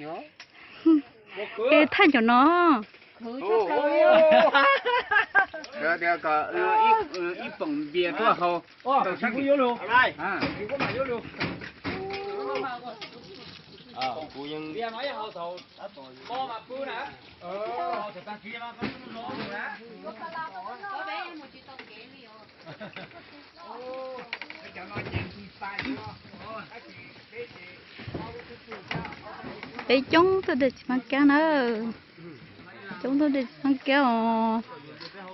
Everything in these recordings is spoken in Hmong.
Es thaij cov no. Ib poom npias tuaj haus. Peb coob tuaj de txiv fab kab na. Coob tuaj de txiv fab kab os.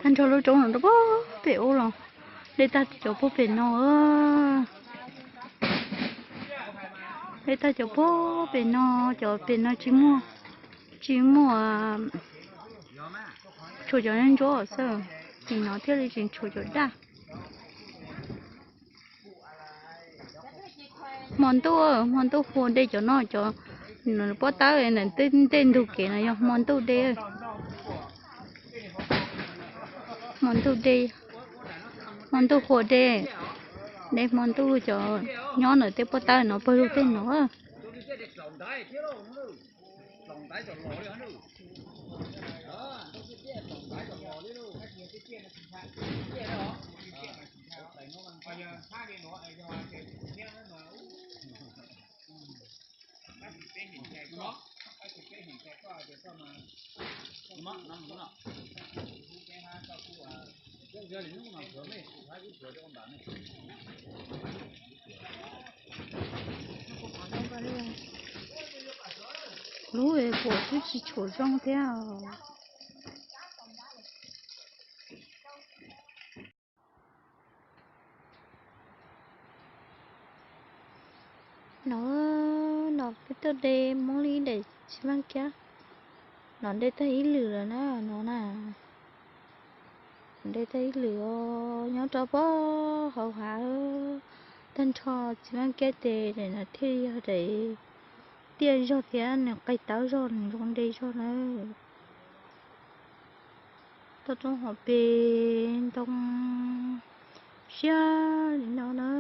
Tag nrho lub roob no rau puag pem ub los. Dej tag cov puag pem no. Dej tag cov puag pem no, cov pem no tsis muaj, tsis muaj, tshuav cov ntsuab xwb. Tim no thiaj li tseem tshuav cov daj. Hmo ntuj, hmo ntuj hua de cov no, cov pob tawb ntawm tej ntug kev no yog hmo ntuj de. Hmo ntuj de, hmo ntuj hua de, de hmo ntuj cov nyob ntawm tej pob tawb no pawg lug tej no. Lub es kuv twb tsis tshua zoo thiab. No, no peb tuaj de Hmoob li daim txiv fab kab. No de tag ib lwm lawm na, no na. De tag ib lwm os, nyob rau puag hauv hav. Tag nrho txiv fab kab ces daim no thiaj yog daim tiaj zog thiab nws qis tawv zog, nws zoo de zog na. Toj roob hauv pes ntoo siab li no na.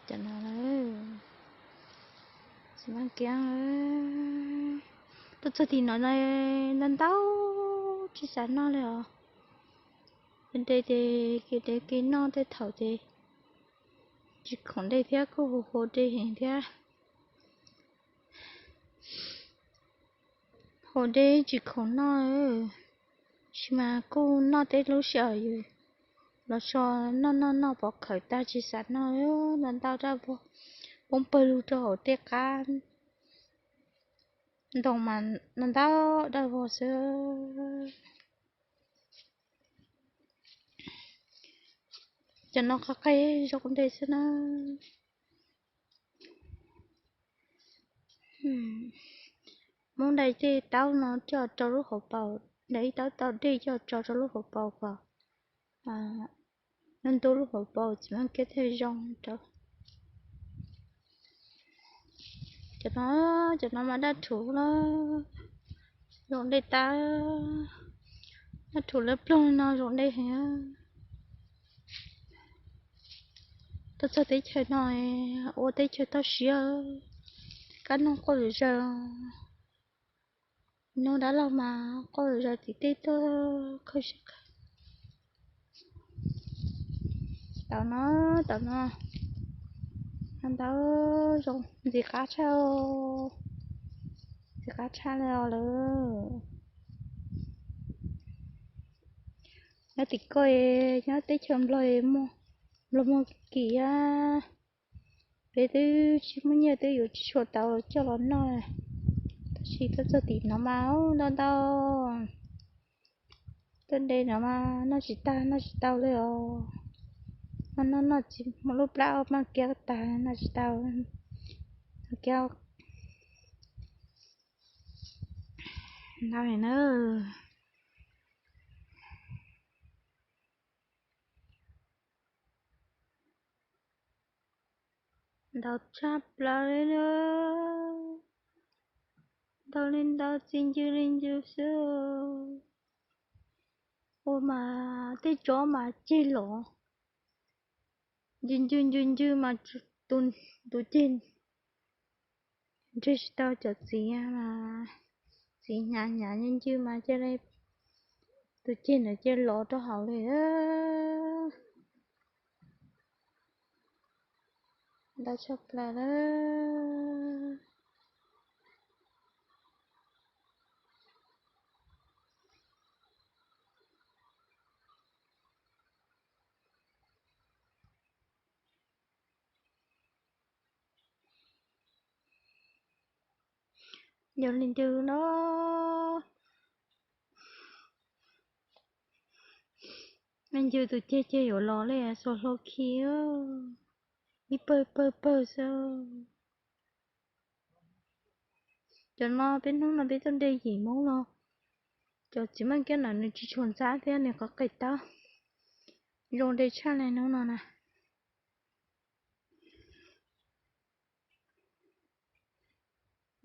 Cov no, txiv fab kab, tuaj txog tim no ntau ntau tsis xav noj li os. De ces kev de kev noj tej thaum ces tsis khoom de thiab, kuj hu hu de heev thiab. Hu de tsis khoom noj, tab sis mas kuj noj tej lub sij hawm yus los so noj noj noj pov khawm tag tsis xav noj, ntau ntau daj vog poob pawg lug rau hauv tej qab ntoo mas ntau ntau daj vog xwb. Cov no qab qab zoo de xwb na. Muab dai tej taub no coj rau lub hauv paus, dai ib taub tau dej coj tso rau lub hauv paus kom nws ntub lub hauv paus txiv fab kab thiaj zoo rau. Cov no, cov no mas daj rhuv na, zoo de tag. Daj rhuv lawv ploog no zoo de heev. Tuaj txog teb chaws no ua teb chaws toj siab, kab noog quaj zom zaws. Hnub dab laug mas quaj zom zaws tim tej tuaj khaws siab khaws. Tau no, tau no, ntau zoo ntxim qab tshaj, ntxim qab tshaj li os lawm. Nyob tim ko, nyob teb chaws Nplog, Nplog muag kim a, peb twb tsis muaj nyiaj twb yuav tsis tshua tau coj los noj, tab sis tuaj txog tim no mas ntau ntau. Tuaj de no mas noj tsis tag noj tsis tau li os. Noj noj noj tsis muaj lub plab maj kiab tag noj tsis tau. Kiab ntau na. Ntau tshaj plaws li na. Ntau li ntau, txi ncw li ncw xwb. Mas tej tsov mas ceg los ncw ncw ncw ncw mas tus ceg nrhiav tsis tau cov txiv mas txiv hnyav hnyav ncw ncw mas cia li tus ceg ntawd cia li los rau hauv li. Ntau tshaj plaws lawm. Yog li ntawd no, me ntsis tus ceg ceg yuav los li xuas hlau khi, ib pawg pawg pawg xwb. Cov no peb hnub no peb tuaj de yim Hmoob los, cov txiv maj kiab na nws tsis tshua ntxhab thiab nws qhov qis tawb zoo de tshaj li hnub no na.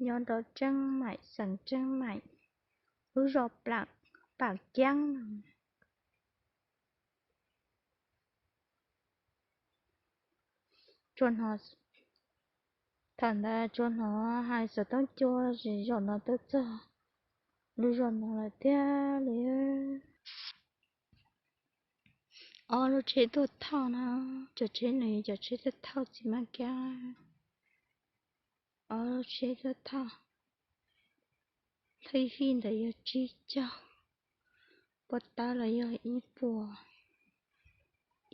Nyob rau Tseeb Maim, xeev Tseeb Maim, lub zos Pam Keeb. Tsuas hnov, thaum ntawd tsuas hnov hais xov tooj cua zim zaum no tuaj txog lub zos no lawm thiab li. Ob lub tsheb tuaj thauj na, cov tsheb no yog cov tsheb tuaj thauj txiv maj kiab. Ob lub tsheb tuaj thauj, thawj fij ntawd yog tsib caug, pob tawb los yog ib puas,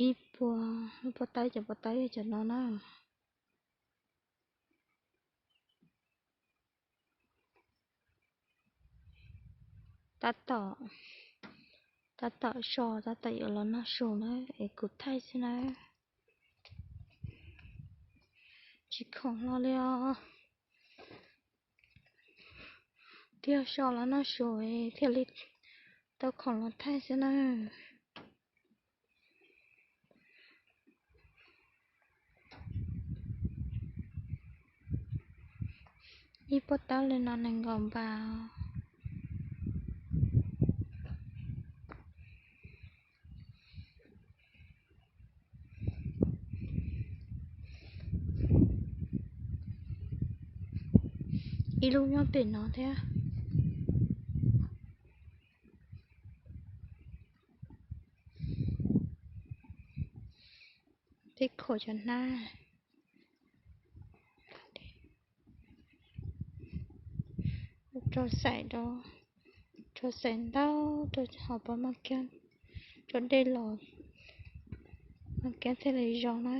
ib puas, lub pob tawb, cov pob tawb yog cov no na. Tab tom, tab tom so, tab tom yuav los noj su na, es kuv thaij xwb na. Tsis khoom hlo li os. Thiaj so los noj su thiaj li tau khoom los thaij xwb na. Ib pob tawb li no nees nkaum npas. Ib lub nyob pem no thiab. Peb khuam cov hnab rau xaim, rau xaim ntau rau hauv pob maj kiab, rau dej los maj kiab thiaj li zoo na.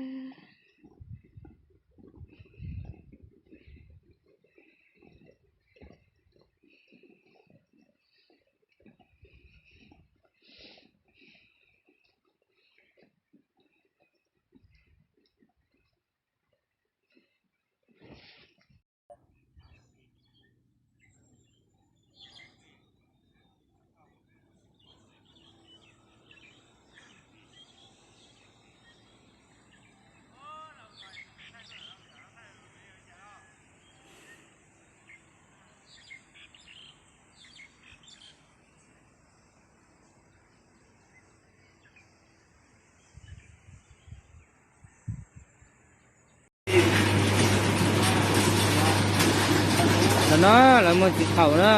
Ntawm no lawv muag txiv thaum na.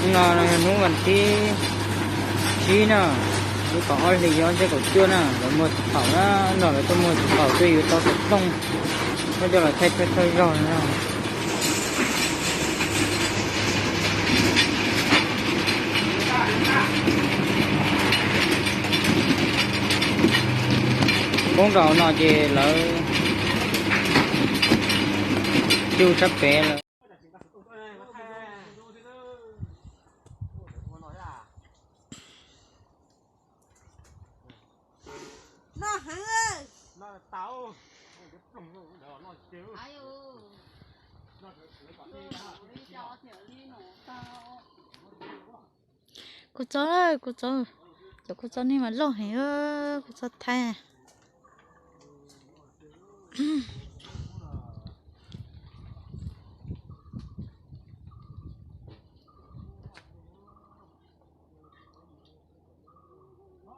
Hnub no yog hnub vas thib tsib na, lub kaum ob hlis ob txhiab kaum cuaj na, lawv muag txiv thaum na. No lawv tuaj muag txiv thaum tuaj yuav tau xov tooj, tuaj coj los thaij thawj thawj zaug na. Poob nraud no ces lawv cug sab pem lawm. Kua txob, kua txob, cov kua txob nej mas loj heev, kua txob Thaib.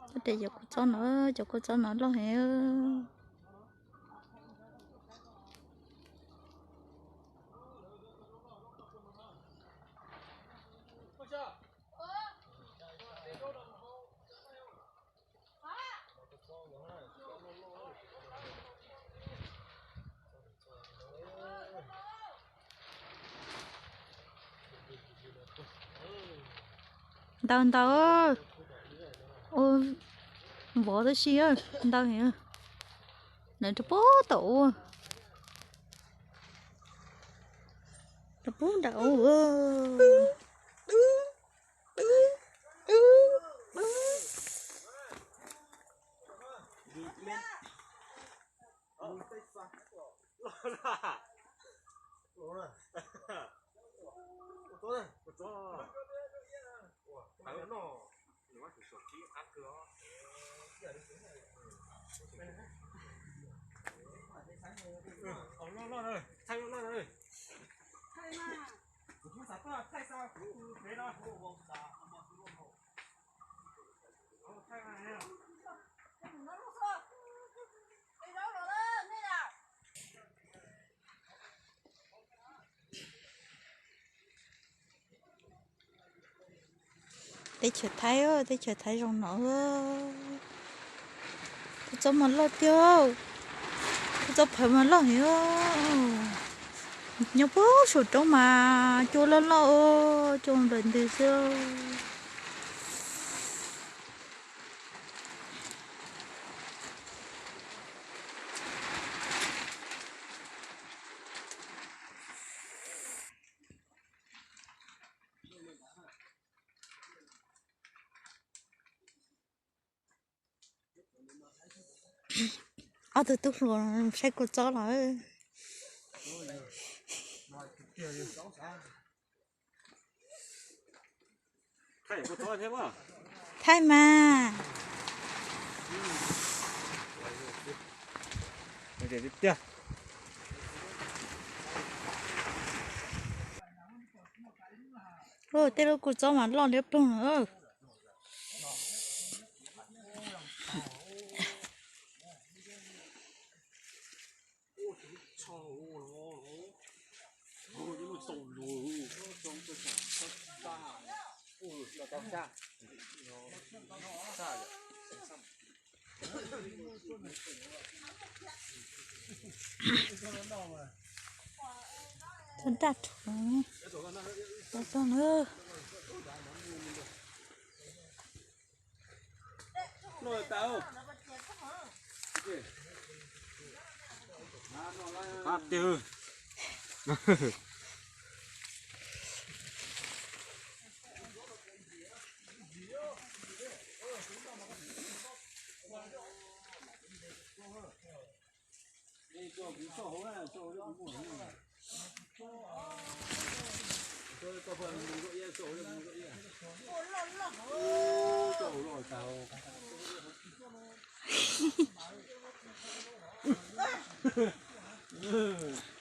Cov kua txob no, cov kua txob no loj heev. Ntau ntau. Ua vov tab sis ntau heev. Nws rau puag tom ub, rau puag nram ub. Teb chaws Thaib, teb chaws Thaib zoo no. Kua txob mas loj tiag, kua txob phaws mas loj heev. Nyob puag saum roob mas cua loj loj, cua nplaim ntws xwb. Ob tug tub hluas saib kua txob lawm. Thaij mas. Tej lub kua txob mas loj liab ploog na. Txog nraj rhuv, txog na.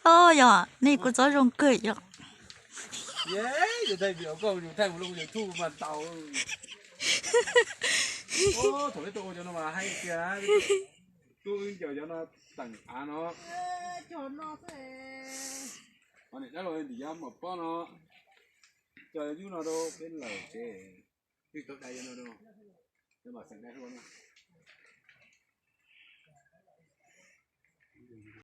Os, yog nej kua txob zoo kawg yom. Thaij mus lub YouTube mas tau. Thaum peb tuaj ua cov no mas haib tiag, tuaj wb ncaws cov no teem av no. Niam dab laug ntim yav mom pob no, coj yub no rau peb lawm tsev, twb tau dai no rau, mam xeem dai hlua no.